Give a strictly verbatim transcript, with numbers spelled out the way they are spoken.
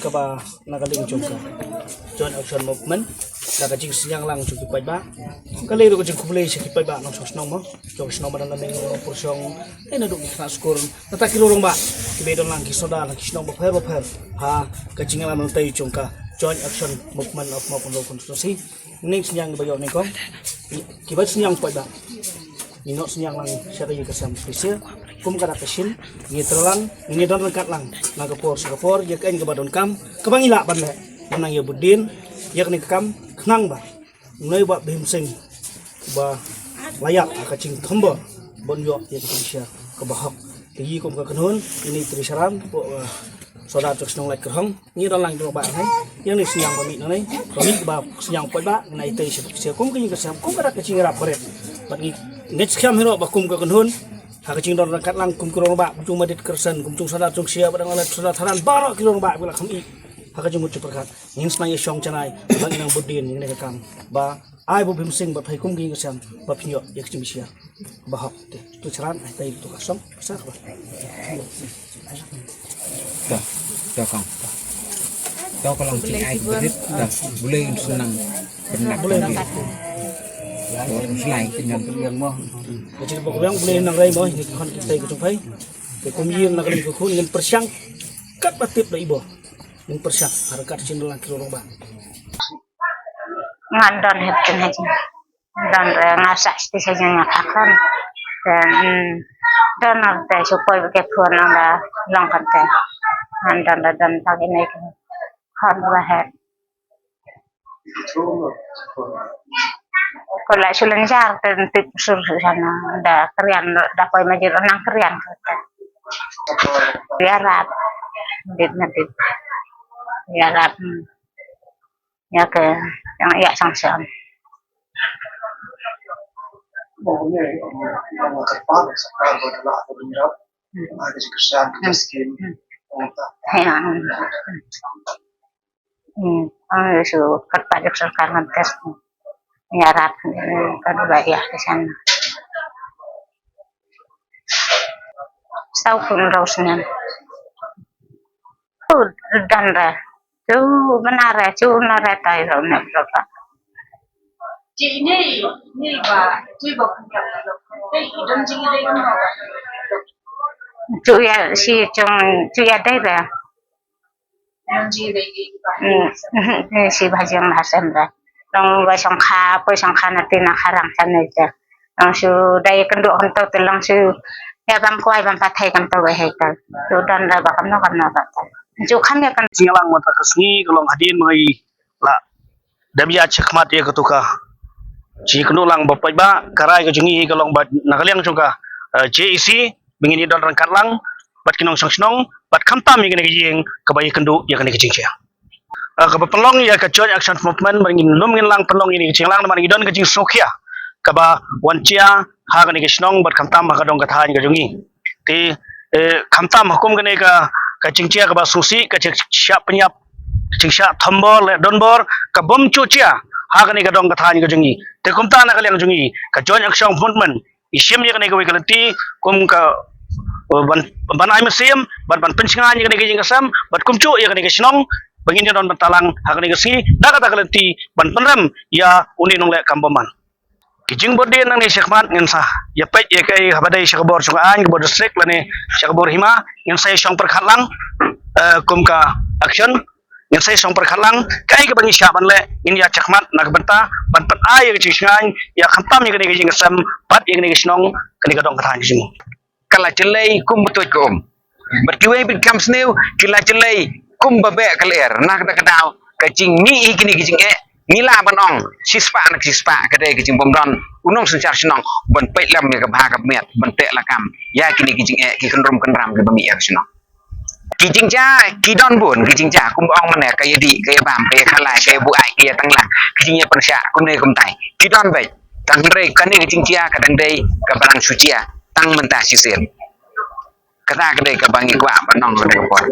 Kaba na ka liang jong ka Joint Action Movement, da ka jingsniang lang jong ki paidbah. Ka liang ruh ka jingkhublei sha ki paidbah nongshong shnong mo, jong shnong Madan Lane, nongpur shong, eh, naduh ki khynnah skul, nangta ki rangbah kiba ïadon lang ki sordar na ki shnong bapher bapher ha ka jingïalam lynti jong ka Joint Action Movement of Mawkynrew Constituency. Ngi sniang ba ïoh nyngkong kiba sniang paidbah. Ngi noh sniang lang sha ka ïing ka sem pisa kum ka dak ka shin. Ngi tyrlang, ngi don ryngkat lang na ka por sha ka por, ïa kaei kaba donkam, kaba ngi lah ban leh, ban nang ïa bud dien ïa kane ka kam, khnang ba u nongïalam Bhim Singh ba la ïap ha ka jingthombor ban ïoh ïa ka jingshisha kaba hok. Te ïa kum ka kynhun, ïa i Tri Sharan, hapoh, eh, sordar jong shnong Laitkyrhong, ngi don lang jong ba ngi, ïa ngi sniang ba mih nangne, ba mih ba sniang paidbah, ngi nai tei sha kum ka ïing ka sem, kum ka dak ka jingïarap barit. Bad ngi ngeit skhem hi ruh ba kum ka kynhun, ha ka jingdon ryngkat lang kum ki rangbah, kum jong Madit Kyrsen, kum jong sordar jong Shia, ba dang la sordar tharan, baroh ki rangbah ba la kham ïa ha ka jingmut jingpyrkhat. Ngin sa nang ïa shong janai ba ngin nang bud dien ïa kane ka kam, ba ai ba u Bhim Singh bad phi kum ki ïing ki sem ba phin ïoh ïa ka jingbishar ba hok. Te to Sharan, ai tai to ka song sa ka ba. To, to kong. To ka long jingaiei ba rit. To, Blei un sa nang pynlong. Blei un sa nang. Blei un sa nang. Ka jingpynlong Blei un nang rei mo, ïa ki khon ki kti ka jong phi. Te kum ïing na ka liang ka khun, ngin pyrshang katba tip da i Blei. Ngin pyrshang ha ryngkat sha ki rangbah. Ngan don hep kin ha jing. Don re nga sa sti sa jing nga ka khan. Te, mm, don re te shu poi ba ke phone nang da long kan te. Ngan don re don ta ki ne ki. Khan ba he. Ko la shu lynjar te tip sur sana da krian da poi ma jir nang krian ka te. Ïarap. Dit na dit. Ïarap. Hmm. Ïa ka, ïa, ïa, sang sang. Hmm. Hmm. Ïa, hmm. Hmm. Ah, ïa, shu kyrpad ïa ka sorkar ngan test. Ïarap, hmm, ka dei ba ïa ka shan. Saw phew hynriew snem. Tu don re. Tu bna re, tu na re tai ro ne ro ba. Ji ini, ini ba, tu ba. Dei, don ji dei kan ba. Tu ïa si jong, tu ïa dei re. Hmm, hmm, hmm, si ba jong na sem re. Long ba shong kha, poi shong kha na ti na kharang sa ne je. Long shu dei kynduh kynto te long shu ïa bam kwai bam pathai kynto ba hei ka. Shu don re ba kamno kamno ba ka. Shu kham ïa kan. Sing lang mata ka sngi ka long hadien ma ngi la dep ïa chekhmat ïa ka tu ka. Chi kynduh lang ba paidbah ka rai ka jong ngi ka long ba na ka liang jong ka, eh, J A C ba ngin ïa don ryngkat lang bad ki nongshong shnong bad khamtam ïa kane ka ïing kaba ïa kynduh ïa kane ka jingjia. Ah, kaba pynlong ïa ka Joint Action Movement, ba ngin lum ngin lang pynlong ïa kane ka jinglang namar ngi don ka jingsngewkhia kaba wan jia ha kane ka shnong bad khamtam ha ka dong ka thaiñ ka jong ngi. Te, eh, khamtam ha kum kane ka, ka jingjia kaba sngewsih, ka jingshah pynïap, jingshah thombor leh donbor ka bym ju jia ha kane ka dong ka thaiñ ka jong ngi. Te kumta na ka liang jong ngi ka Joint Action Movement i shim ïa kane kawei ka lynti kum ka, uh, ban, ban ai mynsiem bad ban pynshngaiñ ïa kane ka ïing ka sem bad kumjuh ïa kane ka shnong ba ngin ïa don bynta lang ha kane ka sngi da kata ka lynti ban pynrem ïa une u nongleh kam bymman. Ki jingbud dien nangne shakhmat ngin sa ïa peit ïa kaei haba dei sha ka bor jong ka aiñ, ka bor district lane sha ka bor hima, ngin sa ïa shong pyrkhat lang, eh, kum ka action. Ngin sa ïa shong pyrkhat lang kaei kaba ngi shah ban leh, ngin ïa shakhmat na ka bynta ban pynai ïa ka jingshngaiñ ïa khamtam ïa kane ka ïing ka sem bad ïa kane ka shnong, kane ka dong ka thaiñ ka jong ngi. Ka la jlei kum ba tuid ka um. Bad kiwei bad kam sniew ki la jlei kum ba beh ka lyer. Na kata ka daw ka jingmih ïa kine ki jingeh ngi lah ban ong shispah na ka shispah ka dei ka jingbymdon u nongsynshar shnong ban peit lem ïa ka bha ka miat ban teh lakam ïa kine ki jingeh ki kynrum kynram kiba mih ïa ka shnong. Ki jingjia ki don bun ki jingjia kumba ong mynne, ka ïa dih, ka ïa bam, ka ïa khalai, ka ïa buaid, ka ïa tanglang, ki jingïapynshah kumne kumtai ki don beit. Tang hynrei kane ka jingjia ka dang dei kaba dang shu jia tang mynta shisien. Kata ka dei kaba ngi kwah ban ong ha kane ka por.